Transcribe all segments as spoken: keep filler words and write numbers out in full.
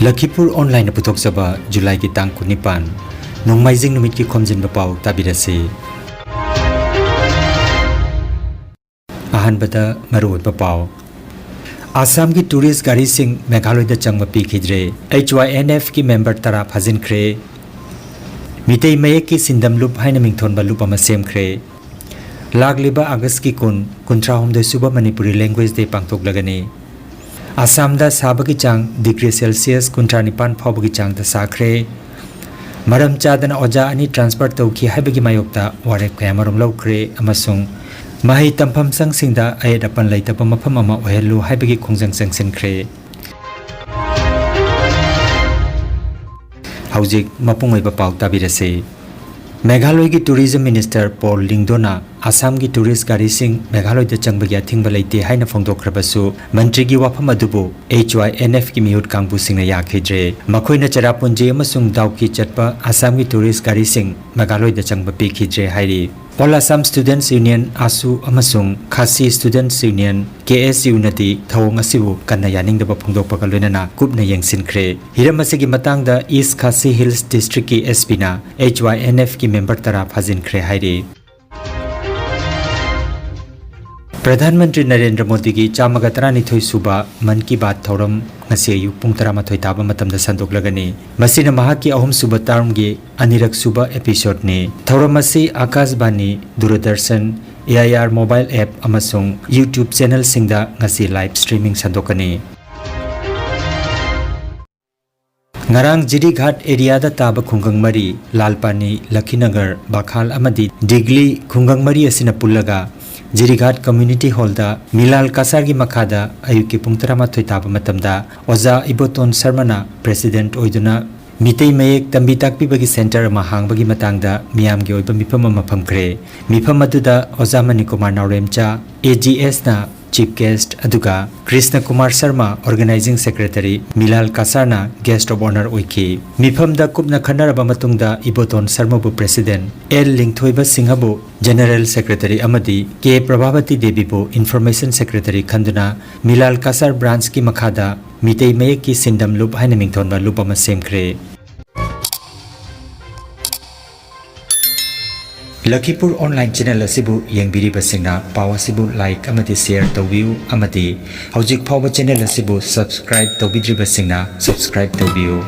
ꯂꯈꯤꯄꯨꯔ ꯑꯣꯟꯂꯥꯏꯟꯅ ꯄꯨꯊꯣꯛꯆꯕ ꯖꯨꯂꯥꯏꯒꯤ ꯇꯥꯡ ꯀꯨꯟꯅꯤꯄꯥꯟ, ꯅꯣꯡꯃꯥꯏꯖꯤꯡ ꯅꯨꯃꯤꯠꯀꯤ ꯈꯣꯝꯖꯤꯟꯕ ꯄꯥꯎ ꯇꯥꯕꯤꯔꯁꯤ꯫ ꯑꯍꯥꯟꯕꯗ ꯃꯔꯨꯑꯣꯏꯕ ꯄꯥꯎ꯫ ꯑꯁꯥꯝꯒꯤ ꯇꯨꯔꯤꯁ ꯒꯥꯔꯤꯁꯤꯡ ꯃꯦꯘꯥꯂꯣꯏꯗ ꯆꯪꯕ ꯄꯤꯈꯤꯗ꯭ꯔꯦ꯫ ꯑꯩꯆ ꯋꯥꯏ ꯑꯦꯟ ꯑꯦꯐꯀꯤ ꯃꯦꯝꯕꯔ ꯇꯔꯥ ꯐꯥꯖꯤꯟꯈ꯭ꯔꯦ꯫ ꯃꯤꯇꯩ ꯃꯌꯦꯛꯀꯤ ꯁꯤꯟꯗꯝ ꯂꯨꯞ ꯍꯥꯏꯅ ꯃꯤꯡꯊꯣꯟꯕ ꯂꯨꯞ ꯑꯃ ꯁꯦꯝꯈ꯭ꯔꯦ꯫ ꯂꯥꯛꯂꯤꯕ ꯑꯥꯒꯁꯀꯤ ꯀꯨꯟ, ꯀꯨꯟꯊ꯭ꯔꯥ ꯍꯨꯝꯗꯣꯏ ꯁꯨꯕ ꯃꯅꯤꯄꯨꯔꯤ ꯂꯦꯡꯒ꯭ꯋꯦꯖ ꯗꯦ ꯄꯥꯡꯊꯣꯛꯂꯒꯅꯤ꯫ ꯑꯁꯥꯝꯗ ꯁꯥꯕꯒꯤ ꯆꯥꯡ ꯗꯤꯒ꯭ꯔꯤ ꯁꯦꯜꯁꯤꯌꯁ ꯀꯨꯟꯊ꯭ꯔꯥ ꯅꯤꯄꯥꯟ ꯐꯥꯎꯕꯒꯤ ꯆꯥꯡꯗ ꯁꯥꯈ꯭ꯔꯦ꯫ ꯃꯔꯝ ꯆꯥꯗꯅ ꯑꯣꯖꯥ ꯑꯅꯤ ꯇ꯭ꯔꯥꯟꯁꯐꯔ ꯇꯧꯈꯤ ꯍꯥꯏꯕꯒꯤ ꯃꯥꯌꯣꯛꯇ ꯋꯥꯔꯦꯞ ꯀꯌꯥꯃꯔꯨꯝ ꯂꯧꯈ꯭ꯔꯦ ꯑꯃꯁꯨꯡ ꯃꯍꯩ ꯇꯝꯐꯝ ꯁꯪꯁꯤꯡꯗ ꯑꯌꯦꯠ ꯑꯄꯟ ꯂꯩꯇꯕ ꯃꯐꯝ ꯑꯃ ꯑꯣꯏꯍꯜꯂꯨ ꯍꯥꯏꯕꯒꯤ ꯈꯣꯡꯖꯪ ꯆꯪꯁꯤꯟꯈ꯭ꯔꯦ꯫ ꯍꯧꯖꯤꯛ ꯃꯄꯨꯡ ꯑꯣꯏꯕ ꯄꯥꯎ ꯇꯥꯕꯤꯔꯁꯤ꯫ ꯃꯦꯘꯥꯂꯣꯏꯒꯤ ꯇꯨꯔꯤꯖꯝ ꯃꯤꯅꯤꯁꯇꯔ ꯄꯣꯜ ꯂꯤꯡꯗꯣꯅ ꯑꯁꯥꯝꯒꯤ ꯇꯨꯔꯤꯁ ꯒꯥꯔꯤꯁꯤꯡ ꯃꯦꯘꯥꯂꯣꯏꯗ ꯆꯪꯕꯒꯤ ꯑꯊꯤꯡꯕ ꯂꯩꯇꯦ ꯍꯥꯏꯅ ꯐꯣꯡꯗꯣꯛꯈ꯭ꯔꯕꯁꯨ, ꯃꯟꯇ꯭ꯔꯤꯒꯤ ꯋꯥꯐꯝ ꯑꯗꯨꯕꯨ ꯑꯩꯆ ꯋꯥꯏ ꯑꯦꯟ ꯑꯦꯐꯀꯤ ꯃꯤꯍꯨꯠ ꯀꯥꯡꯕꯨꯁꯤꯡꯅ ꯌꯥꯈꯤꯗ꯭ꯔꯦ꯫ ꯃꯈꯣꯏꯅ ꯆꯦꯔꯥꯄꯨꯟꯖꯤ ꯑꯃꯁꯨꯡ ꯗꯥꯎꯀꯤ ꯆꯠꯄ ꯑꯁꯥꯝꯒꯤ ꯇꯨꯔꯤꯁ ꯒꯥꯔꯤꯁꯤꯡ ꯃꯦꯘꯥꯂꯣꯏꯗ ꯆꯪꯕ ꯄꯤꯈꯤꯗ꯭ꯔꯦ ꯍꯥꯏꯔꯤ꯫ All Assam Students Union, ꯑꯥꯁꯨ, ꯑꯃꯁꯨꯡ ꯈꯥꯁꯤ ꯁ꯭ꯇꯨꯗꯦꯟꯠꯁ ꯌꯨꯅꯤꯌꯟ, ꯀꯦ ꯑꯦꯁ ꯌꯨꯅꯗꯤ ꯊꯧꯑꯣꯡ ꯑꯁꯤꯕꯨ ꯀꯟꯅ ꯌꯥꯅꯤꯡꯗꯕ ꯐꯣꯡꯗꯣꯛꯄꯒ ꯂꯣꯏꯅꯅ ꯀꯨꯞꯅ ꯌꯦꯡꯁꯤꯟꯈ꯭ꯔꯦ꯫ ꯍꯤꯔꯝ ꯑꯁꯤꯒꯤ ꯃꯇꯥꯡꯗ ꯏꯁ ꯈꯥꯁꯤ ꯍꯤꯜꯁ ꯗꯤꯁꯇ꯭ꯔꯤꯛꯀꯤ ꯑꯦꯁ ꯄꯤꯅ ꯑꯩꯆ ꯋꯥꯏ ꯑꯦꯟ ꯑꯦꯐꯀꯤ ꯃꯦꯝꯕꯔ ꯇꯔꯥ ꯐꯥꯖꯤꯟꯈ꯭ꯔꯦ ꯍꯥꯏꯔꯤ꯫ ꯄ꯭ꯔꯙꯥꯟ ꯃꯟꯇ꯭ꯔꯤ ꯅꯔꯦꯟꯗ꯭ꯔ ꯃꯣꯗꯤꯒꯤ ꯆꯥꯝꯃꯒ ꯇꯔꯥꯅꯤꯊꯣꯏ ꯁꯨꯕ ꯃꯟ ꯀꯤ ꯕꯥꯠ ꯊꯧꯔꯝ ꯉꯁꯤ ꯑꯌꯨꯛ ꯄꯨꯡ ꯇꯔꯥꯃꯥꯊꯣꯏ ꯇꯥꯕ ꯃꯇꯝꯗ ꯁꯟꯗꯣꯛꯂꯒꯅꯤ꯫ ꯃꯁꯤꯅ ꯃꯍꯥꯛꯀꯤ ꯑꯍꯨꯝꯁꯨꯕ ꯇꯥꯔꯝꯒꯤ ꯑꯅꯤꯔꯛ ꯁꯨꯕ ꯑꯦꯄꯤꯁꯣꯗꯅꯤ꯫ ꯊꯧꯔꯝ ꯑꯁꯤ ꯑꯥꯀꯥꯁꯕꯥꯅꯤ, Doordarshan, A I R mobile app ꯑꯃꯁꯨꯡ YouTube ꯆꯦꯅꯦꯜꯁꯤꯡꯗ ꯉꯁꯤ ꯂꯥꯏꯚ ꯁ꯭ꯇ꯭ꯔꯤꯃꯤꯡ ꯁꯟꯗꯣꯛꯀꯅꯤ꯫ ꯉꯔꯥꯡ ꯖꯤꯔꯤꯘꯥꯠ ꯑꯦꯔꯤꯌꯥꯗ ꯇꯥꯕ ꯈꯨꯡꯒꯪ ꯃꯔꯤ, ꯂꯥꯜꯄꯥꯅꯤ, ꯂꯈꯤꯅꯒꯔ, ꯕꯥꯈꯥꯜ ꯑꯃꯗꯤ ꯗꯤꯒꯂꯤ ꯈꯨꯡꯒꯪ ꯃꯔꯤ ꯑꯁꯤꯅ ꯄꯨꯜꯂꯒ ꯖꯤꯔꯤꯘꯥꯠ ꯀꯝꯃ꯭ꯌꯨꯅꯤꯇꯤ ꯍꯣꯜꯗ ꯃꯤꯂꯥꯜ ꯀꯁꯥꯔꯒꯤ ꯃꯈꯥꯗ ꯑꯌꯨꯛꯀꯤ ꯄꯨꯡ ꯇꯔꯥꯃꯥꯊꯣꯏ ꯇꯥꯕ ꯃꯇꯝꯗ ꯑꯣꯖꯥ ꯏꯕꯣꯇꯣꯟ ꯁꯔꯃꯅ ꯄ꯭ꯔꯦꯁꯤꯗꯦꯟꯠ ꯑꯣꯏꯗꯨꯅ ꯃꯤꯇꯩ ꯃꯌꯦꯛ ꯇꯝꯕꯤ ꯇꯥꯛꯄꯤꯕꯒꯤ ꯁꯦꯟꯇꯔ ꯑꯃ ꯍꯥꯡꯕꯒꯤ ꯃꯇꯥꯡꯗ ꯃꯤꯌꯥꯝꯒꯤ ꯑꯣꯏꯕ ꯃꯤꯐꯝ ꯑꯃ ꯐꯝꯈ꯭ꯔꯦ꯫ ꯃꯤꯐꯝ ꯑꯗꯨꯗ ꯑꯣꯖꯥ ꯃꯅꯤꯀꯨꯃꯥꯔ ꯅꯥꯎꯔꯦꯝꯆꯥ, ꯑꯦ ꯖꯤ ꯑꯦꯁꯅ ꯆꯤꯐ ꯒꯦꯁ꯭ꯠ, ꯑꯗꯨꯒ ꯀ꯭ꯔꯤꯁꯅ ꯀꯨꯃꯥꯔ ꯁꯔꯃ, ꯑꯣꯔꯒꯅꯥꯏꯖꯤꯡ ꯁꯦꯀ꯭ꯔꯦꯇꯔꯤ, ꯃꯤꯂꯥꯜ ꯀꯁꯥꯔꯅ ꯒꯦꯁ꯭ꯠ ꯑꯣꯐ ꯑꯣꯅꯔ ꯑꯣꯏꯈꯤ꯫ ꯃꯤꯐꯝꯗ ꯀꯨꯞꯅ ꯈꯟꯅꯔꯕ ꯃꯇꯨꯡꯗ ꯏꯕꯣꯇꯣꯟ ꯁꯔꯃꯕꯨ ꯄ꯭ꯔꯦꯁꯤꯗꯦꯟꯠ, ꯑꯦꯜ ꯂꯤꯡꯊꯣꯏꯕ ꯁꯤꯡꯍꯕꯨ ꯖꯦꯅꯔꯦꯜ ꯁꯦꯀ꯭ꯔꯦꯇꯔꯤ ꯑꯃꯗꯤ ꯀꯦ ꯄ꯭ꯔꯚꯥꯕꯇꯤ ꯗꯦꯕꯤꯕꯨ ꯏꯟꯐꯣꯔꯃꯦꯁꯟ ꯁꯦꯀ꯭ꯔꯦꯇꯔꯤ ꯈꯟꯗꯨꯅ ꯃꯤꯂꯥꯜ ꯀꯁꯥꯔ ꯕ꯭ꯔꯥꯟꯆꯀꯤ ꯃꯈꯥꯗ ꯃꯤꯇꯩ ꯃꯌꯦꯛꯀꯤ ꯁꯤꯟꯗꯝ ꯂꯨꯞ ꯍꯥꯏꯅ ꯃꯤꯡꯊꯣꯟꯕ ꯂꯨꯞ ꯑꯃ ꯁꯦꯝꯈ꯭ꯔꯦ꯫ ꯂꯈꯤꯄꯨꯔ online channel ꯑꯁꯤꯕꯨ ꯌꯦꯡꯕꯤꯔꯤꯕꯁꯤꯡꯅ ꯄꯥꯎ ꯑꯁꯤꯕꯨ like ꯑꯃꯗꯤ share ꯇꯧꯕꯤꯌꯨ ꯑꯃꯗꯤ ꯍꯧꯖꯤꯛ ꯐꯥꯎꯕ channel ꯑꯁꯤꯕꯨ subscribe ꯇꯧꯕꯤꯗ꯭ꯔꯤꯕꯁꯤꯡꯅ subscribe ꯇꯧꯕꯤꯌꯨ꯫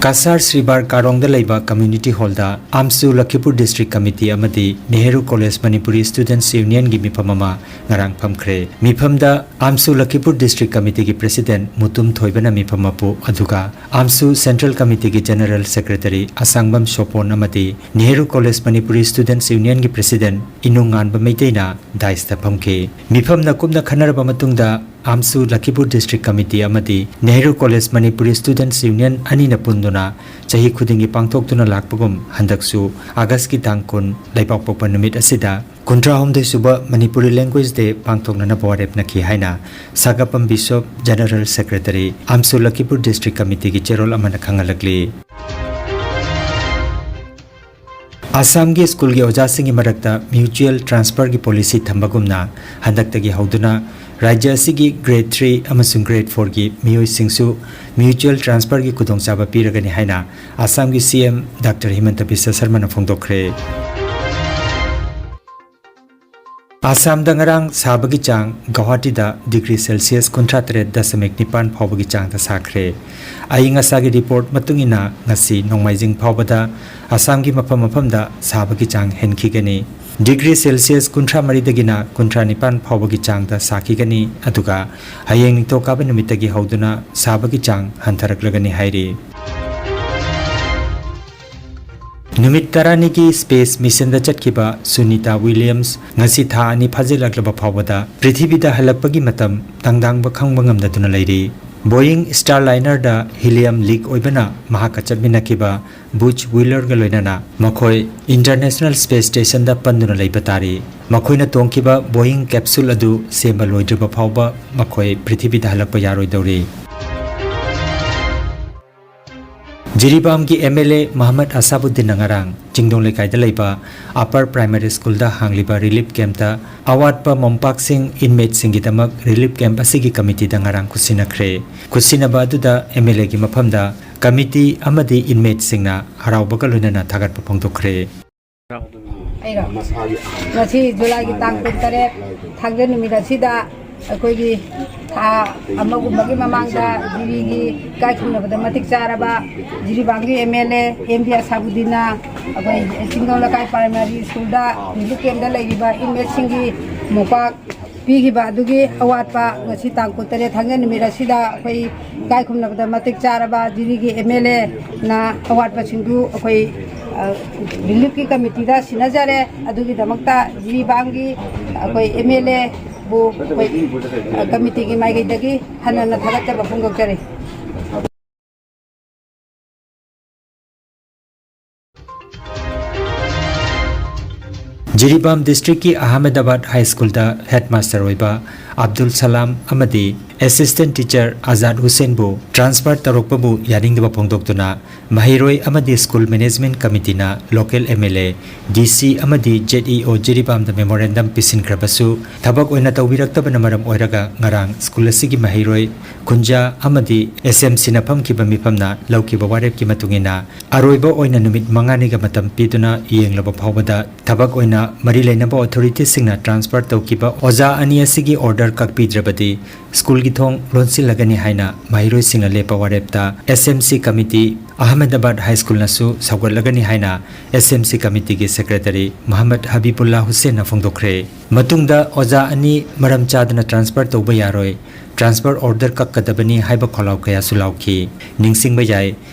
ꯀꯁꯥꯔ ꯁ꯭ꯔꯤꯕꯥꯔ ꯀꯥꯔꯣꯡꯗ ꯂꯩꯕ community hall ꯗ ꯑꯥꯝꯁꯨ ꯂꯈꯤꯄꯨꯔ District Committee ꯑꯃꯗꯤ Nehru College Manipuri Students Union ꯒꯤ ꯃꯤꯐꯝ ꯑꯃ ꯉꯔꯥꯡ ꯐꯝꯈ꯭ꯔꯦ꯫ ꯃꯤꯐꯝꯗ ꯑꯥꯝꯁꯨ ꯂꯈꯤꯄꯨꯔ District Committee ꯒꯤ President ꯃꯨꯇꯨꯝ ꯊꯣꯏꯕꯅ ꯃꯤꯐꯝ ꯃꯄꯨ, ꯑꯗꯨꯒ ꯑꯥꯝꯁꯨ Central Committee ꯒꯤ General Secretary ꯑꯁꯥꯡꯕꯝ ꯁꯣꯄꯣꯟ ꯑꯃꯗꯤ Nehru College Manipuri Students Union ꯒꯤ President ꯏꯅꯨꯡꯉꯥꯟꯕ ꯃꯩꯇꯩꯅ dais ꯇ ꯐꯝꯈꯤ꯫ ꯃꯤꯐꯝꯅ ꯀꯨꯞꯅ ꯈꯟꯅꯔꯕ ꯃꯇꯨꯡꯗ, ꯑꯥꯝꯁꯨ ꯂꯈꯤꯄꯨꯔ District Committee ꯑꯃꯗꯤ Nehru College Manipuri Students Union ꯑꯅꯤꯅ ꯄꯨꯟꯗꯨꯅ ꯆꯍꯤ ꯈꯨꯗꯤꯡꯒꯤ ꯄꯥꯡꯊꯣꯛꯇꯨꯅ ꯂꯥꯛꯄꯒꯨꯝ, ꯍꯟꯗꯛꯁꯨ August ꯀꯤ ꯇꯥꯡ ꯀꯨꯟ, ꯂꯩꯕꯥꯛꯄꯣꯛꯄ ꯅꯨꯃꯤꯠ ꯑꯁꯤꯗ, ꯀꯨꯟꯊ꯭ꯔꯥ ꯍꯨꯝꯗꯣꯏ ꯁꯨꯕ Manipuri Language Day ꯄꯥꯡꯊꯣꯛꯅꯅꯕ ꯋꯥꯔꯦꯞꯅꯈꯤ ꯍꯥꯏꯅ ꯁꯥꯒꯥꯄꯝ bishop, General Secretary, ꯑꯥꯝꯁꯨ ꯂꯈꯤꯄꯨꯔ District Committee ꯒꯤ ꯆꯦꯔꯣꯜ ꯑꯃꯅ ꯈꯪꯍꯜꯂꯛꯂꯤ꯫ ꯑꯁꯥꯝꯒꯤ ꯁ꯭ꯀꯨꯜꯒꯤ ꯑꯣꯖꯥꯁꯤꯡꯒꯤ ꯃꯔꯛꯇ mutual transfer ꯒꯤ policy ꯊꯝꯕꯒꯨꯝꯅ, ꯍꯟꯗꯛꯇꯒꯤ ꯍꯧꯗꯨꯅ ꯔꯥꯖ꯭ꯌ ꯑꯁꯤꯒꯤ grade three ꯑꯃꯁꯨꯡ grade four ꯒꯤ ꯃꯤꯑꯣꯏꯁꯤꯡꯁꯨ mutual transfer ꯒꯤ ꯈꯨꯗꯣꯡꯆꯥꯕ ꯄꯤꯔꯒꯅꯤ ꯍꯥꯏꯅ ꯑꯁꯥꯝꯒꯤ C M Doctor ꯍꯤꯃꯟꯇ ꯕꯤꯁ꯭ꯋ ꯁꯔꯃꯅ ꯐꯣꯡꯗꯣꯛꯈ꯭ꯔꯦ꯫ ꯑꯁꯥꯝꯗ ꯉꯔꯥꯡ ꯁꯥꯕꯒꯤ ꯆꯥꯡ ꯒꯧꯍꯥꯇꯤꯗ degree Celsius ꯀꯨꯟꯊ꯭ꯔꯥ ꯇꯔꯦꯠ ꯗꯁꯃꯤꯛ ꯅꯤꯄꯥꯟ ꯐꯥꯎꯕꯒꯤ ꯆꯥꯡꯗ ꯁꯥꯈ꯭ꯔꯦ꯫ ꯑꯏꯪ ꯑꯁꯥꯒꯤ report ꯃꯇꯨꯡ ꯏꯟꯅ, ꯉꯁꯤ ꯅꯣꯡꯃꯥꯏꯖꯤꯡ ꯐꯥꯎꯕꯗ ꯑꯁꯥꯝꯒꯤ ꯃꯐꯝ ꯃꯐꯝꯗ ꯁꯥꯕꯒꯤ ꯆꯥꯡ ꯍꯦꯟꯈꯤꯒꯅꯤ꯫ Degree Celsius ꯀꯨꯟꯊ꯭ꯔꯥ ꯃꯔꯤꯗꯒꯤꯅ ꯀꯨꯟꯊ꯭ꯔꯥ ꯅꯤꯄꯥꯟ ꯐꯥꯎꯕꯒꯤ ꯆꯥꯡꯗ ꯁꯥꯈꯤꯒꯅꯤ, ꯑꯗꯨꯒ ꯍꯌꯦꯡ ꯅꯤꯡꯊꯧꯀꯥꯕ ꯅꯨꯃꯤꯠꯇꯒꯤ ꯍꯧꯗꯨꯅ ꯁꯥꯕꯒꯤ ꯆꯥꯡ ꯍꯟꯊꯔꯛꯂꯒꯅꯤ ꯍꯥꯏꯔꯤ꯫ ꯅꯨꯃꯤꯠ ꯇꯔꯥꯅꯤꯒꯤ space mission ꯗ ꯆꯠꯈꯤꯕ ꯁꯨꯅꯤꯇꯥ ꯋꯤꯂꯤꯌꯝꯁ ꯉꯁꯤ ꯊꯥ ꯑꯅꯤ ꯐꯥꯖꯤꯜꯂꯛꯂꯕ ꯐꯥꯎꯕꯗ ꯄ꯭ꯔꯤꯊꯤꯕꯤꯗ ꯍꯜꯂꯛꯄꯒꯤ ꯃꯇꯝ ꯇꯥꯡꯗꯥꯡꯕ ꯈꯪꯕ ꯉꯝꯗꯗꯨꯅ ꯂꯩꯔꯤ꯫ Boeing Starliner ꯗ helium leak ꯑꯣꯏꯕꯅ ꯃꯍꯥꯛꯀ ꯆꯠꯃꯤꯟꯅꯈꯤꯕ ꯕꯨꯆ ꯋꯤꯂꯔꯒ ꯂꯣꯏꯅꯅ ꯃꯈꯣꯏ International Space Station ꯗ ꯄꯟꯗꯨꯅ ꯂꯩꯕ ꯇꯥꯔꯤ꯫ ꯃꯈꯣꯏꯅ ꯇꯣꯡꯈꯤꯕ Boeing capsule ꯑꯗꯨ ꯁꯦꯝꯕ ꯂꯣꯏꯗ꯭ꯔꯤꯕ ꯐꯥꯎꯕ ꯃꯈꯣꯏ ꯄ꯭ꯔꯤꯊꯤꯕꯤꯗ ꯍꯜꯂꯛꯄ ꯌꯥꯔꯣꯏꯗꯧꯔꯤ꯫ ꯖꯤꯔꯤꯕꯥꯝꯒꯤ ꯑꯦꯝ ꯑꯦꯜ ꯑꯦ ꯃꯍꯃꯗ ꯑꯁꯥꯕꯨꯗꯗꯤꯟꯅ ꯉꯔꯥꯡ ꯆꯤꯡꯗꯣꯡ ꯂꯩꯀꯥꯏꯗ ꯂꯩꯕ ꯑꯄꯔ ꯄ꯭ꯔꯥꯏꯃꯥꯔꯤ ꯁ꯭ꯀꯨꯜꯗ ꯍꯥꯡꯂꯤꯕ ꯔꯤꯂꯤꯐ ꯀꯦꯝꯞꯇ ꯑꯋꯥꯠꯄ ꯃꯣꯝꯄꯥꯛꯁꯤꯡ ꯏꯟꯃꯦꯠꯁꯤꯡꯒꯤꯗꯃꯛ ꯔꯤꯂꯤꯐ ꯀꯦꯝꯞ ꯑꯁꯤꯒꯤ ꯀꯃꯤꯇꯤꯗ ꯉꯔꯥꯡ ꯈꯨꯠꯁꯤꯟꯅꯈ꯭ꯔꯦ꯫ ꯈꯨꯠꯁꯤꯟꯅꯕ ꯑꯗꯨꯗ ꯑꯦꯝ ꯑꯦꯜ ꯑꯦꯒꯤ ꯃꯐꯝꯗ ꯀꯃꯤꯇꯤ ꯑꯃꯗꯤ ꯏꯟꯃꯦꯠꯁꯤꯡꯅ ꯍꯔꯥꯎꯕꯒ ꯂꯣꯏꯅꯅ ꯊꯥꯒꯠꯄ ꯐꯣꯡꯗꯣꯛꯈ꯭ꯔꯦ꯫ ꯑꯩꯔꯣ? ꯃꯁꯥꯒꯤ ꯑꯍꯥꯟꯕ ꯉꯁꯤ ꯖꯨꯂꯥꯏꯒꯤ ꯇꯥꯡ ꯀꯨꯟꯇꯔꯦꯠ, ꯊꯥꯡꯖ ꯅꯨꯃꯤꯠ ꯑꯁꯤꯗ ꯑꯩꯈꯣꯏꯒꯤ ꯊꯥ ꯑꯃꯒꯨꯝꯕꯒꯤ ꯃꯃꯥꯡꯗ ꯖꯤꯔꯤꯒꯤ ꯏꯀꯥꯏ ꯈꯨꯝꯅꯕꯗ ꯃꯇꯤꯛ ꯆꯥꯔꯕ ꯖꯤꯔꯤꯕꯥꯝꯒꯤ M L A M B ꯑꯁꯥꯕꯨꯗꯤꯟꯅ ꯑꯩꯈꯣꯏ ꯆꯤꯡꯗꯣꯡ ꯂꯩꯀꯥꯏ ꯄ꯭ꯔꯥꯏꯃꯥꯔꯤ ꯁ꯭ꯀꯨꯜꯗ ꯔꯤꯂꯤꯐ ꯀꯦꯝꯞꯇ ꯂꯩꯔꯤꯕ ꯏꯟꯃꯦꯠꯁꯤꯡꯒꯤ ꯃꯣꯝꯄꯥꯛ ꯄꯤꯈꯤꯕ ꯑꯗꯨꯒꯤ ꯑꯋꯥꯠꯄ ꯉꯁꯤ ꯇꯥꯡ ꯀꯨꯟꯇꯔꯦꯠ ꯊꯥꯡꯖ ꯅꯨꯃꯤꯠ ꯑꯁꯤꯗ ꯑꯩꯈꯣꯏ ꯏꯀꯥꯏ ꯈꯨꯝꯅꯕꯗ ꯃꯇꯤꯛ ꯆꯥꯔꯕ ꯖꯤꯔꯤꯒꯤ ꯑꯦꯝ ꯑꯦꯜ ꯑꯦꯅ ꯑꯋꯥꯠꯄꯁꯤꯡꯗꯨ ꯑꯩꯈꯣꯏ, ꯑ, ꯔꯤꯂꯤꯐꯀꯤ ꯀꯃꯤꯇꯤꯗ ꯁꯤꯟꯅꯖꯔꯦ꯫ ꯑꯗꯨꯒꯤꯗꯃꯛꯇ ꯖꯤꯔꯤꯕꯥꯝꯒꯤ ꯑꯩꯈꯣꯏ ꯑꯦꯝ ꯑꯦꯜ ꯑꯦꯕꯨ ꯑꯩꯈꯣꯏ, ꯑ, ꯀꯃꯤꯇꯤꯒꯤ ꯃꯥꯏꯀꯩꯗꯒꯤ ꯍꯟꯅ ꯍꯟꯅ ꯊꯥꯒꯠꯆꯕ ꯐꯣꯡꯗꯣꯛꯆꯔꯤ꯫ ꯖꯤꯔꯤꯕꯥꯝ ꯗꯤꯁꯇ꯭ꯔꯤꯛꯀꯤ ꯑꯍꯃꯦꯗꯥꯕꯥꯗ ꯍꯥꯏ ꯁ꯭ꯀꯨꯜꯗ ꯍꯦꯗꯃꯥꯁꯇꯔ ꯑꯣꯏꯕ ꯑꯕꯗꯨꯜ ꯁꯂꯥꯝ ꯑꯃꯗꯤ ꯑꯦꯁꯤꯁꯇꯦꯟꯠ ꯇꯤꯆꯔ ꯑꯖꯥꯗ ꯍꯨꯁꯦꯟꯕꯨ ꯇ꯭ꯔꯥꯟꯁꯐꯔ ꯇꯧꯔꯛꯄꯕꯨ ꯌꯥꯅꯤꯡꯗꯕ ꯐꯣꯡꯗꯣꯛꯇꯨꯅ ꯃꯍꯩꯔꯣꯏ ꯑꯃꯗꯤ ꯁ꯭ꯀꯨꯜ ꯃꯦꯅꯦꯖꯃꯦꯟꯠ ꯀꯃꯤꯇꯤꯅ local M L A, D C ꯑꯃꯗꯤ ꯖꯦꯗ ꯏ ꯑꯣ ꯖꯤꯔꯤꯕꯥꯝꯗ ꯃꯦꯃꯣꯔꯦꯟꯗꯝ ꯄꯤꯁꯤꯟꯈ꯭ꯔꯕꯁꯨ ꯊꯕꯛ ꯑꯣꯏꯅ ꯇꯧꯕꯤꯔꯛꯇꯕꯅ ꯃꯔꯝ ꯑꯣꯏꯔꯒ ꯉꯔꯥꯡ ꯁ꯭ꯀꯨꯜ ꯑꯁꯤꯒꯤ ꯃꯍꯩꯔꯣꯏ ꯀꯨꯟꯖꯥ ꯑꯃꯗꯤ ꯑꯦꯁ ꯑꯦꯝ ꯁꯤꯅ ꯐꯝꯈꯤꯕ ꯃꯤꯐꯝꯅ ꯂꯧꯈꯤꯕ ꯋꯥꯔꯦꯞꯀꯤ ꯃꯇꯨꯡ ꯏꯟꯅ ꯑꯔꯣꯏꯕ ꯑꯣꯏꯅ ꯅꯨꯃꯤꯠ ꯃꯉꯥꯅꯤꯒ ꯃꯇꯝ ꯄꯤꯗꯨꯅ ꯌꯦꯡꯂꯕ ꯐꯥꯎꯕꯗ ꯊꯕꯛ ꯑꯣꯏꯅ ꯃꯔꯤ ꯂꯩꯅꯕ ꯑꯣꯊꯣꯔꯤꯇꯤꯁꯤꯡꯅ ꯇ꯭ꯔꯥꯟꯁꯐꯔ ꯇꯧꯈꯤꯕ ꯑꯣꯖꯥ ꯑꯅꯤ ꯑꯁꯤꯒꯤ ꯑꯣꯔꯗꯔ ꯀꯛꯄꯤꯗ꯭ꯔꯕꯗꯤ ꯁ꯭ꯀꯨꯜꯒꯤ ꯊꯣꯡ ꯂꯣꯟꯁꯤꯜꯂꯒꯅꯤ ꯍꯥꯏꯅ ꯃꯍꯩꯔꯣꯏꯁꯤꯡꯅ ꯂꯦꯞꯄ ꯋꯥꯔꯦꯞꯇ ꯑꯦꯁ ꯑꯦꯝ ꯁꯤ ꯀꯃꯤꯇꯤ ꯑꯍꯃꯦꯗꯥꯕꯥꯗ ꯍꯥꯏ ꯁ꯭ꯀꯨꯜꯅꯁꯨ ꯁꯧꯒꯠꯂꯒꯅꯤ ꯍꯥꯏꯅ ꯑꯦꯁ ꯑꯦꯝ ꯁꯤ ꯀꯃꯤꯇꯤꯒꯤ ꯁꯦꯀ꯭ꯔꯦꯇꯔꯤ ꯃꯨꯍꯝꯃꯗ ꯍꯕꯤꯕꯨꯜꯂꯥ ꯍꯨꯁꯦꯟꯅ ꯐꯣꯡꯗꯣꯛꯈ꯭ꯔꯦ꯫ ꯃꯇꯨꯡꯗ ꯑꯣꯖꯥ ꯑꯅꯤ ꯃꯔꯝ ꯆꯥꯗꯅ ꯇ꯭ꯔꯥꯟꯁꯐꯔ ꯇꯧꯕ ꯌꯥꯔꯣꯏ, ꯇ꯭ꯔꯥꯟꯁꯐꯔ ꯑꯣꯔꯗꯔ ꯀꯛꯀꯗꯕꯅꯤ ꯍꯥꯏꯕ ꯈꯣꯜꯂꯥꯎ ꯀꯌꯥꯁꯨ ꯂꯥꯎꯈꯤ꯫ ꯅꯤꯡꯁꯤꯡꯕ ꯌꯥꯏ,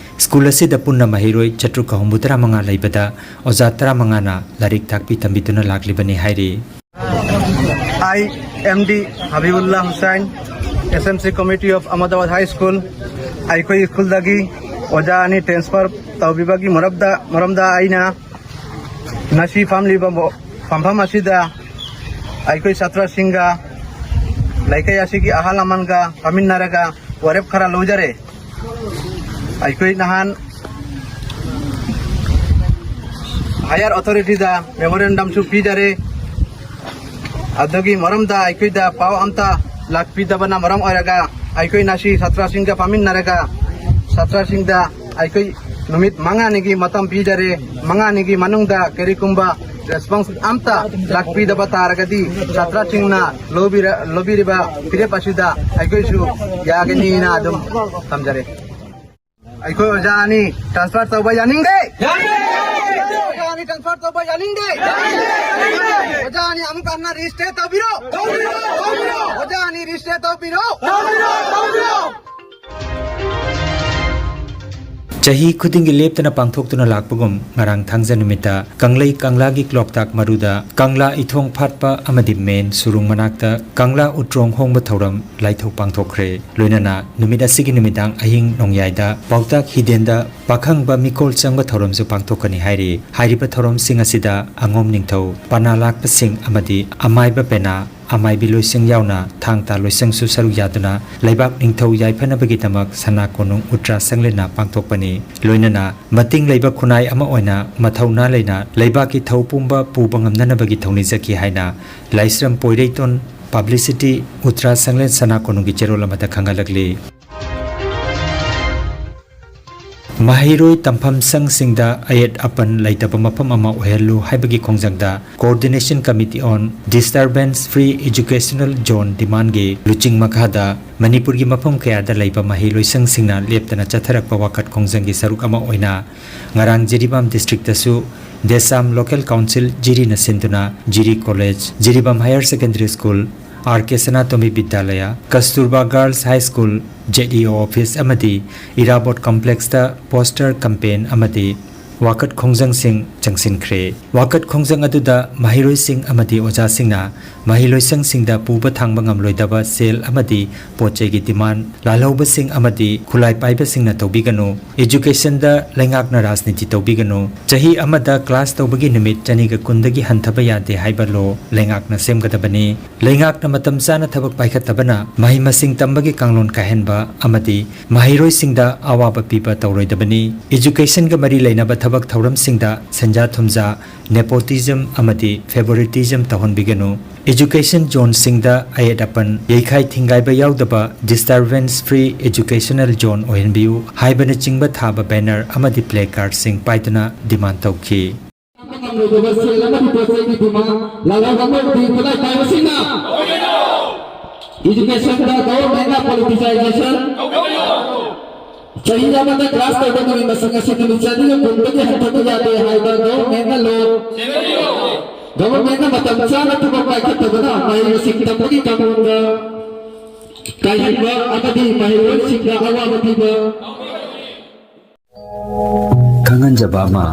ꯁ꯭ꯀꯨꯜ ꯑꯁꯤꯗ ꯄꯨꯟꯅ ꯃꯍꯩꯔꯣꯏ ꯆꯥꯇ꯭ꯔꯨꯛꯀ ꯍꯨꯝꯐꯨꯇꯔꯥ ꯃꯉꯥ ꯂꯩꯕꯗ ꯑꯣꯖꯥ ꯇꯔꯥꯃꯉꯥꯅ ꯂꯥꯏꯔꯤꯛ ꯇꯥꯛꯄꯤ ꯇꯝꯕꯤꯗꯨꯅ ꯂꯥꯛꯂꯤꯕꯅꯤ ꯍꯥꯏꯔꯤ꯫ ꯑꯩ M D Habibullah Hussain, S M C Committee of Ahmedabad High School, ꯑꯩꯈꯣꯏ ꯁ꯭ꯀꯨꯜꯗꯒꯤ ꯑꯣꯖꯥ ꯑꯅꯤ ꯇ꯭ꯔꯥꯟꯁꯐꯔ ꯇꯧꯕꯤꯕꯒꯤ ꯃꯔꯝꯗ, ꯃꯔꯝꯗ ꯑꯩꯅ ꯉꯁꯤ ꯐꯝꯂꯤꯕ ꯃꯣ-, ꯐꯝꯐꯝ ꯑꯁꯤꯗ ꯑꯩꯈꯣꯏ ꯁꯥꯇ꯭ꯔꯁꯤꯡꯒ ꯂꯩꯀꯥꯏ ꯑꯁꯤꯒꯤ ꯑꯍꯜ ꯂꯃꯟꯒ ꯐꯝꯃꯤꯟꯅꯔꯒ ꯋꯥꯔꯦꯞ ꯈꯔ ꯂꯧꯖꯔꯦ꯫ ꯑꯩꯈꯣꯏ ꯅꯍꯥꯟ ꯍꯥꯌꯔ ꯑꯣꯊꯣꯔꯤꯇꯤꯗ ꯃꯦꯃꯣꯔꯦꯟꯗꯝꯁꯨ ꯄꯤꯖꯔꯦ꯫ ꯑꯗꯨꯒꯤ ꯃꯔꯝꯗ ꯑꯩꯈꯣꯏꯗ ꯄꯥꯎ ꯑꯝꯇ ꯂꯥꯛꯄꯤꯗꯕꯅ ꯃꯔꯝ ꯑꯣꯏꯔꯒ ꯑꯩꯈꯣꯏ ꯉꯁꯤ ꯁꯥꯇ꯭ꯔꯁꯤꯡꯒ ꯐꯝꯃꯤꯟꯅꯔꯒ ꯁꯥꯇ꯭ꯔꯁꯤꯡꯗ ꯑꯩꯈꯣꯏ ꯅꯨꯃꯤꯠ ꯃꯉꯥꯅꯤꯒꯤ ꯃꯇꯝ ꯄꯤꯖꯔꯦ꯫ ꯃꯉꯥꯅꯤꯒꯤ ꯃꯅꯨꯡꯗ ꯀꯔꯤꯒꯨꯝꯕ ꯔꯦꯁꯄꯣꯟꯁ ꯑꯝꯇ ꯂꯥꯛꯄꯤꯗꯕ ꯇꯥꯔꯒꯗꯤ ꯁꯥꯇ꯭ꯔꯁꯤꯡꯅ ꯂꯧꯕꯤꯔ-, ꯂꯧꯕꯤꯔꯤꯕ ꯐꯤꯔꯦꯞ ꯑꯁꯤꯗ ꯑꯩꯈꯣꯏꯁꯨ ꯌꯥꯒꯅꯤꯅ ꯑꯗꯨꯝ ꯊꯝꯖꯔꯦ꯫ ꯑꯩꯈꯣꯏ ꯑꯣꯖꯥ ꯑꯅꯤ ꯇ꯭ꯔꯥꯟꯁꯐꯔ ꯇꯧꯕ ꯌꯥꯅꯤꯡꯗꯦ꯫ ꯑꯣꯖꯥ ꯑꯅꯤ ꯇ꯭ꯔꯥꯟꯁꯐꯔ ꯇꯧꯕ ꯌꯥꯅꯤꯡꯗꯦ꯫ ꯑꯣꯖꯥ ꯑꯅꯤ ꯑꯃꯨꯛ ꯍꯟꯅ ꯔꯤꯁꯇꯦꯠ ꯇꯧꯕꯤꯔꯣ꯫ ꯑꯣꯖꯥ ꯑꯅꯤ ꯔꯤꯁꯇꯦꯠ ꯇꯧꯕꯤꯔꯣ꯫ ꯆꯍꯤ ꯈꯨꯗꯤꯡꯒꯤ ꯂꯦꯞꯇꯅ ꯄꯥꯡꯊꯣꯛꯇꯨꯅ ꯂꯥꯛꯄꯒꯨꯝ, ꯉꯔꯥꯡ ꯊꯥꯡꯖ ꯅꯨꯃꯤꯠꯇ ꯀꯪꯂꯩ ꯀꯪꯂꯥꯒꯤ ꯀ꯭ꯂꯣꯛꯇꯥꯛ ꯃꯔꯨꯗ ꯀꯪꯂꯥ ꯏꯊꯣꯡ ꯐꯥꯠꯄ ꯑꯃꯗꯤ ꯃꯦꯟ ꯁꯨꯔꯨꯡ ꯃꯅꯥꯛꯇ ꯀꯪꯂꯥ ꯎꯇ꯭ꯔꯣꯡ ꯍꯣꯡꯕ ꯊꯧꯔꯝ ꯂꯥꯏꯊꯧ ꯄꯥꯡꯊꯣꯛꯈ꯭ꯔꯦ꯫ ꯂꯣꯏꯅꯅ ꯅꯨꯃꯤꯠ ꯑꯁꯤꯒꯤ ꯅꯨꯃꯤꯗꯥꯡ ꯑꯍꯤꯡ ꯅꯣꯡꯌꯥꯏꯗ ꯄꯥꯎꯇꯥꯛ ꯍꯤꯗꯦꯟꯗ ꯄꯥꯈꯪꯕ ꯃꯤꯀꯣꯜ ꯆꯪꯕ ꯊꯧꯔꯝꯁꯨ ꯄꯥꯡꯊꯣꯛꯀꯅꯤ ꯍꯥꯏꯔꯤ꯫ ꯍꯥꯏꯔꯤꯕ ꯊꯧꯔꯝꯁꯤꯡ ꯑꯁꯤꯗ ꯑꯉꯣꯝ ꯅꯤꯡꯊꯧ, ꯄꯅꯥ ꯂꯥꯛꯄꯁꯤꯡ ꯑꯃꯗꯤ ꯑꯃꯥꯏꯕ ꯄꯦꯅꯥ, ꯑꯃꯥꯏꯕꯤ ꯂꯣꯏꯁꯪ ꯌꯥꯎꯅ ꯊꯥꯡ ꯇꯥ ꯂꯣꯏꯁꯪꯁꯨ ꯁꯔꯨꯛ ꯌꯥꯗꯨꯅ ꯂꯩꯕꯥꯛ ꯅꯤꯡꯊꯧ ꯌꯥꯏꯐꯅꯕꯒꯤꯗꯃꯛ ꯁꯅꯥ ꯀꯣꯅꯨꯡ ꯎꯇ꯭ꯔꯥ ꯁꯪꯂꯦꯟꯅ ꯄꯥꯡꯊꯣꯛꯄꯅꯤ꯫ ꯂꯣꯏꯅꯅ ꯃꯇꯤꯡ ꯂꯩꯕ ꯈꯨꯟꯅꯥꯏ ꯑꯃ ꯑꯣꯏꯅ ꯃꯊꯧꯅꯥ ꯂꯩꯅ ꯂꯩꯕꯥꯛꯀꯤ ꯊꯧ ꯄꯨꯝꯕ ꯄꯨꯕ ꯉꯝꯅꯅꯕꯒꯤ ꯊꯧꯅꯤꯖꯈꯤ ꯍꯥꯏꯅ ꯂꯥꯏꯁ꯭ꯔꯝ ꯄꯣꯏꯔꯩꯇꯣꯟ ꯄꯕ꯭ꯂꯤꯁꯤꯇꯤ ꯎꯇ꯭ꯔꯥ ꯁꯪꯂꯦꯟ ꯁꯅꯥ ꯀꯣꯅꯨꯡꯒꯤ ꯆꯦꯔꯣꯜ ꯑꯃꯗ ꯈꯪꯍꯜꯂꯛꯂꯤ꯫ ꯃꯍꯩꯔꯣꯏ ꯇꯝꯐꯝ ꯁꯪꯁꯤꯡꯗ ꯑꯌꯦꯠ ꯑꯄꯟ ꯂꯩꯇꯕ ꯃꯐꯝ ꯑꯃ ꯑꯣꯏꯍꯜꯂꯨ ꯍꯥꯏꯕꯒꯤ ꯈꯣꯡꯖꯪꯗ Coordination Committee on Disturbance Free Educational Zone Demandꯒꯤ ꯂꯨꯆꯤꯡ ꯃꯈꯥꯗ ꯃꯅꯤꯄꯨꯔꯒꯤ ꯃꯐꯝ ꯀꯌꯥꯗ ꯂꯩꯕ ꯃꯍꯩꯂꯣꯏꯁꯪꯁꯤꯡꯅ ꯂꯦꯞꯇꯅ ꯆꯠꯊꯔꯛꯄ ꯋꯥꯀꯠ ꯈꯣꯡꯖꯪꯒꯤ ꯁꯔꯨꯛ ꯑꯃ ꯑꯣꯏꯅ ꯉꯔꯥꯡ ꯖꯤꯔꯤꯕꯥꯝ ꯗꯤꯁꯇ꯭ꯔꯤꯛꯇꯁꯨ ꯗꯦꯁꯥꯝ ꯂꯣꯀꯦꯜ ꯀꯥꯎꯟꯁꯤꯜ ꯖꯤꯔꯤꯅ ꯁꯤꯟꯗꯨꯅ ꯖꯤꯔꯤ ꯀꯣꯂꯦꯖ, ꯖꯤꯔꯤꯕꯥꯝ higher secondary school, R K Sanatombi Vidyalaya, Kasturba girls high school, Z E O office ꯑꯃꯗꯤ ꯏꯔꯥꯕꯣꯠ ꯀꯝꯄ꯭ꯂꯦꯛꯁꯇ ꯄꯣꯁꯇꯔ ꯀꯝꯄꯦꯟ ꯑꯃꯗꯤ ꯋꯥꯀꯠ ꯈꯣꯡꯖꯪꯁꯤꯡ ꯆꯪꯁꯤꯟꯈ꯭ꯔꯦ꯫ ꯋꯥꯀꯠ ꯈꯣꯡꯖꯪ ꯑꯗꯨꯗ ꯃꯍꯩꯔꯣꯏꯁꯤꯡ ꯑꯃꯗꯤ ꯑꯣꯖꯥꯁꯤꯡꯅ ꯃꯍꯩꯂꯣꯏꯁꯪꯁꯤꯡꯗ ꯄꯨꯕ ꯊꯥꯡꯕ ꯉꯝꯂꯣꯏꯗꯕ ꯁꯦꯜ ꯑꯃꯗꯤ ꯄꯣꯠ ꯆꯩꯒꯤ ꯗꯤꯃꯥꯟ, ꯂꯥꯜꯍꯧꯕꯁꯤꯡ ꯑꯃꯗꯤ ꯈꯨꯠꯂꯥꯏ ꯄꯥꯏꯕꯁꯤꯡꯅ ꯇꯧꯕꯤꯒꯅꯨ, ꯏꯖꯨꯀꯦꯁꯟꯗ ꯂꯩꯉꯥꯛꯅ ꯔꯥꯖꯅꯤꯇꯤ ꯇꯧꯕꯤꯒꯅꯨ, ꯆꯍꯤ ꯑꯃꯗ ꯀ꯭ꯂꯥꯁ ꯇꯧꯕꯒꯤ ꯅꯨꯃꯤꯠ ꯆꯅꯤꯒ ꯀꯨꯟꯗꯒꯤ ꯍꯟꯊꯕ ꯌꯥꯗꯦ ꯍꯥꯏꯕ ꯂꯣ ꯂꯩꯉꯥꯛꯅ ꯁꯦꯝꯒꯗꯕꯅꯤ, ꯂꯩꯉꯥꯛꯅ ꯃꯇꯝ ꯆꯥꯅ ꯊꯕꯛ ꯄꯥꯏꯈꯠꯇꯕꯅ ꯃꯍꯩ ꯃꯁꯤꯡ ꯇꯝꯕꯒꯤ ꯀꯥꯡꯂꯣꯟ ꯀꯥꯏꯍꯟꯕ ꯑꯃꯗꯤ ꯃꯍꯩꯔꯣꯏꯁꯤꯡꯗ ꯑꯋꯥꯕ ꯄꯤꯕ ꯇꯧꯔꯣꯏꯗꯕꯅꯤ꯫ ꯏꯖꯨꯀꯦꯁꯟꯒ ꯃꯔꯤ ꯂꯩꯅꯕ ꯊꯕꯛ ꯊꯧꯔꯝꯁꯤꯡꯗ ꯁꯦꯟꯖꯥ ꯊꯨꯝꯖꯥ, nepotism ꯑꯃꯗꯤ favoritism ꯇꯧꯍꯟꯕꯤꯒꯅꯨ꯫ Education zoneꯁꯤꯡꯗ ꯑꯌꯦꯠ ꯑꯄꯟ, ꯌꯩꯈꯥꯏ ꯊꯤꯡꯒꯥꯏꯕ ꯌꯥꯎꯗꯕ, disturbance free educational zone ꯑꯣꯏꯍꯟꯕꯤꯌꯨ ꯍꯥꯏꯕꯅꯆꯤꯡꯕ ꯊꯥꯕ banner ꯑꯃꯗꯤ placardꯁꯤꯡ ꯄꯥꯏꯗꯨꯅ demand ꯇꯧꯈꯤ꯫ ꯉꯝꯂꯣꯏꯗꯕ ꯁꯦꯜ ꯑꯃꯗꯤ ꯄꯣꯠ ꯆꯩꯒꯤ demand, ꯂꯂꯣꯟ ꯑꯃꯗꯤ ꯈꯨꯠꯂꯥꯏ ꯄꯥꯏꯕꯁꯤꯡꯅ educationꯗ governmentꯅ politicization, ꯆꯍꯤ ꯑꯃꯗ class ꯇꯧꯕ ꯅꯨꯃꯤꯠ ꯃꯁꯤꯡ ꯑꯁꯤ ꯅꯨꯃꯤꯠ ꯆꯅꯤꯒ ꯀꯨꯟꯗꯒꯤ ꯍꯟꯊꯕ ꯌꯥꯗꯦ ꯍꯥꯏꯕ governmentꯅ law, governmentꯅ ꯃꯇꯝ ꯆꯥꯅ ꯊꯕꯛ ꯄꯥꯏꯈꯠꯇꯕꯅ ꯃꯍꯩ ꯃꯁꯤꯡ ꯇꯝꯕꯒꯤ ꯀꯥꯡꯂꯣꯟꯗ ꯀꯥꯏꯍꯟꯕ ꯑꯃꯗꯤ ꯃꯍꯩꯔꯣꯏꯁꯤꯡꯗ ꯑꯋꯥꯕ ꯄꯤꯕ꯫ ꯈꯪꯍꯟꯖꯕ ꯑꯃ,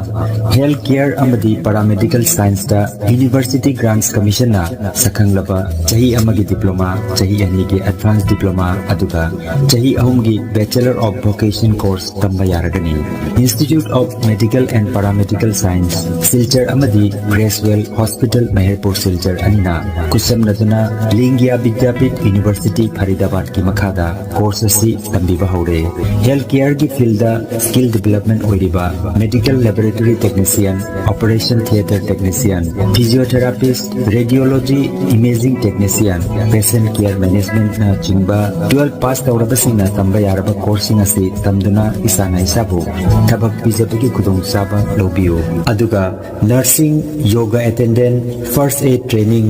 health care ꯑꯃꯗꯤ paramedical scienceꯇ University Grants Commissionꯅ ꯁꯛꯈꯪꯂꯕ ꯆꯍꯤ ꯑꯃꯒꯤ diploma, ꯆꯍꯤ ꯑꯅꯤꯒꯤ advanced diploma, ꯑꯗꯨꯒ ꯆꯍꯤ ꯑꯍꯨꯝꯒꯤ Bachelor of Vocation course ꯇꯝꯕ ꯌꯥꯔꯒꯅꯤ꯫ Institute of Medical and Paramedical Science, Silchar ꯑꯃꯗꯤ Creswell Hospital, ꯃꯍꯦꯔꯄꯨꯔ ꯁꯤꯜꯆꯔ ꯑꯅꯤꯅ ꯈꯨꯠꯁꯝꯅꯗꯨꯅ ꯂꯤꯡꯒꯤꯌꯥ ꯕꯤꯗ꯭ꯌꯥꯄꯤꯊ University, ꯐꯔꯤꯗꯥꯕꯥꯗꯀꯤ ꯃꯈꯥꯗ course ꯑꯁꯤ ꯇꯝꯕꯤꯕ ꯍꯧꯔꯦ꯫ Health careꯒꯤ fieldꯗ skill development ꯑꯣꯏꯔꯤꯕ medical laboratory technician, operation theatre technician, physiotherapist, radiology, imaging technician, patient care managementꯅ ꯆꯤꯡꯕ twelve pass ꯇꯧꯔꯕꯁꯤꯡꯅ ꯇꯝꯕ ꯌꯥꯔꯕ courseꯁꯤꯡ ꯑꯁꯤ ꯇꯝꯗꯨꯅ ꯏꯁꯥꯅ ꯏꯁꯥꯕꯨ ꯊꯕꯛ ꯄꯤꯖꯕꯒꯤ ꯈꯨꯗꯣꯡꯆꯥꯕ ꯂꯧꯕꯤꯌꯨ꯫ ꯑꯗꯨꯒ nursing, yoga attendant, first aid training,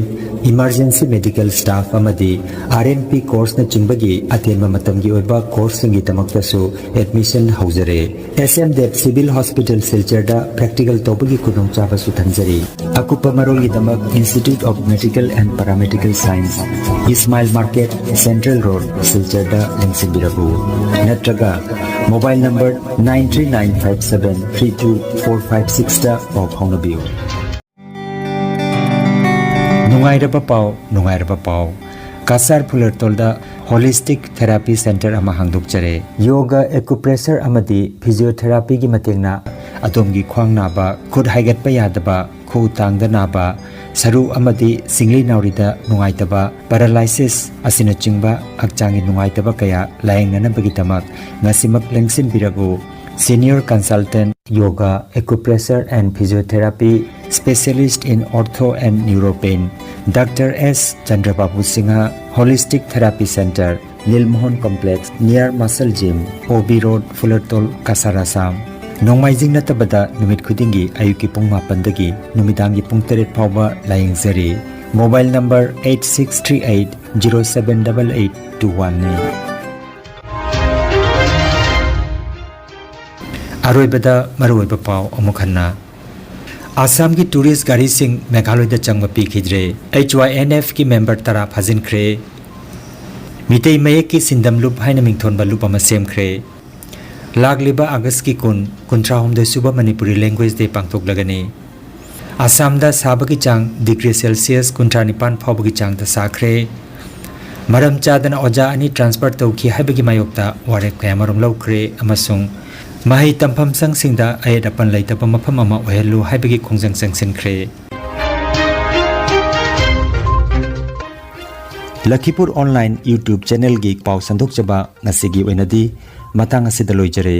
emergency medical staff ꯑꯃꯗꯤ RMP courseꯅꯆꯤꯡꯕꯒꯤ ꯑꯇꯦꯟꯕ ꯃꯇꯝꯒꯤ ꯑꯣꯏꯕ courseꯁꯤꯡꯒꯤꯗꯃꯛꯇꯁꯨ admission ꯍꯧꯖꯔꯦ꯫ S M Dev Civil Hospital ꯁꯤꯜꯆꯔꯗ practical ꯇꯧꯕꯒꯤ ꯈꯨꯗꯣꯡꯆꯥꯕꯁꯨ ꯊꯝꯖꯔꯤ꯫ ꯑꯀꯨꯞꯄ ꯃꯔꯣꯜꯒꯤꯗꯃꯛ Institute of Medical and Paramedical Science, Ismail Market, Central Road, ꯁꯤꯜꯆꯔꯗ ꯂꯦꯡꯁꯤꯟꯕꯤꯔꯛꯎ꯫ ꯅꯠꯇ꯭ꯔꯒ mobile number nine three nine five seven three two four five sixꯇ ꯄꯥꯎ ꯐꯥꯎꯅꯕꯤꯌꯨ꯫ ꯅꯨꯡꯉꯥꯏꯔꯕ ꯄꯥꯎ, ꯅꯨꯡꯉꯥꯏꯔꯕ ꯄꯥꯎ꯫ ꯀꯁꯥꯔ ꯐꯨꯂꯔꯇꯣꯜꯗ Holistic Therapy Center ꯑꯃ ꯍꯥꯡꯗꯣꯛꯆꯔꯦ꯫ Yoga, acupressure ꯑꯃꯗꯤ physiotherapyꯒꯤ ꯃꯇꯦꯡꯅ ꯑꯗꯣꯝꯒꯤ ꯈ꯭ꯋꯥꯡ ꯅꯥꯕ, ꯈꯨꯠ ꯍꯥꯏꯒꯠꯄ ꯌꯥꯗꯕ, ꯈꯨꯎ ꯇꯥꯡꯗ ꯅꯥꯕ, ꯁꯔꯨ ꯑꯃꯗꯤ ꯁꯤꯡꯂꯤ ꯅꯥꯎꯔꯤꯗ ꯅꯨꯡꯉꯥꯏꯇꯕ, paralysis ꯑꯁꯤꯅꯆꯤꯡꯕ ꯍꯛꯆꯥꯡꯒꯤ ꯅꯨꯡꯉꯥꯏꯇꯕ ꯀꯌꯥ ꯂꯥꯌꯦꯡꯅꯅꯕꯒꯤꯗꯃꯛ ꯉꯁꯤꯃꯛ ꯂꯦꯡꯁꯤꯟꯕꯤꯔꯛꯎ꯫ Senior Consultant Yoga, Acupressure and Physiotherapy, Specialist in Ortho and Neuropain, Doctor S Chandrababu Singha, Holistic Therapy Center, Lilmohon Complex, near Muscle Gym, O B Road, Fulertol, Kasar, Assam꯫ ꯅꯣꯡꯃꯥꯏꯖꯤꯡ ꯅꯠꯇꯕꯗ ꯅꯨꯃꯤꯠ ꯈꯨꯗꯤꯡꯒꯤ ꯑꯌꯨꯛꯀꯤ ꯄꯨꯡ ꯃꯥꯄꯟꯗꯒꯤ ꯅꯨꯃꯤꯗꯥꯡꯒꯤ ꯄꯨꯡ ꯇꯔꯦꯠ ꯐꯥꯎꯕ ꯂꯥꯌꯦꯡꯖꯔꯤ꯫ Mobile number eight six three eight zero seven double eight two one ꯅꯤ꯫ ꯑꯔꯣꯏꯕꯗ ꯃꯔꯨꯑꯣꯏꯕ ꯄꯥꯎ ꯑꯃꯨꯛ ꯍꯟꯅ꯫ ꯑꯁꯥꯝꯒꯤ tourist ꯒꯥꯔꯤꯁꯤꯡ ꯃꯦꯘꯥꯂꯣꯏꯗ ꯆꯪꯕ ꯄꯤꯈꯤꯗ꯭ꯔꯦ꯫ H Y N F ꯀꯤ member ꯇꯔꯥ ꯐꯥꯖꯤꯟꯈ꯭ꯔꯦ꯫ ꯃꯤꯇꯩ ꯃꯌꯦꯛꯀꯤ ꯁꯤꯟꯗꯝ ꯂꯨꯞ ꯍꯥꯏꯅ ꯃꯤꯡꯊꯣꯟꯕ ꯂꯨꯞ ꯑꯃ ꯁꯦꯝꯈ꯭ꯔꯦ꯫ ꯂꯥꯛꯂꯤꯕ ꯑꯥꯒꯁꯀꯤ ꯀꯨꯟ, ꯀꯨꯟꯊ꯭ꯔꯥ ꯍꯨꯝꯗꯣꯏ ꯁꯨꯕ ꯃꯅꯤꯄꯨꯔꯤ language day ꯄꯥꯡꯊꯣꯛꯂꯒꯅꯤ꯫ ꯑꯁꯥꯝꯗ ꯁꯥꯕꯒꯤ ꯆꯥꯡ degree Celsius ꯀꯨꯟꯊ꯭ꯔꯥ ꯅꯤꯄꯥꯟ ꯐꯥꯎꯕꯒꯤ ꯆꯥꯡꯗ ꯁꯥꯈ꯭ꯔꯦ꯫ ꯃꯔꯝ ꯆꯥꯗꯅ ꯑꯣꯖꯥ ꯑꯅꯤ transfer ꯇꯧꯈꯤ ꯍꯥꯏꯕꯒꯤ ꯃꯥꯌꯣꯛꯇ ꯋꯥꯔꯦꯞ ꯀꯌꯥꯃꯔꯨꯝ ꯂꯧꯈ꯭ꯔꯦ ꯑꯃꯁꯨꯡ ꯃꯍꯩ ꯇꯝꯐꯝ ꯁꯪꯁꯤꯡꯗ ꯑꯌꯦꯠ ꯑꯄꯟ ꯂꯩꯇꯕ ꯃꯐꯝ ꯑꯃ ꯑꯣꯏꯍꯜꯂꯨ ꯍꯥꯏꯕꯒꯤ ꯈꯣꯡꯖꯪ ꯆꯪꯁꯤꯟꯈ꯭ꯔꯦ꯫ ꯂꯈꯤꯄꯨꯔ online YouTube channel ꯒꯤ ꯄꯥꯎ ꯁꯟꯗꯣꯛꯆꯕ ꯉꯁꯤꯒꯤ ꯑꯣꯏꯅꯗꯤ ꯃꯇꯥꯡ ꯑꯁꯤꯗ ꯂꯣꯏꯖꯔꯦ꯫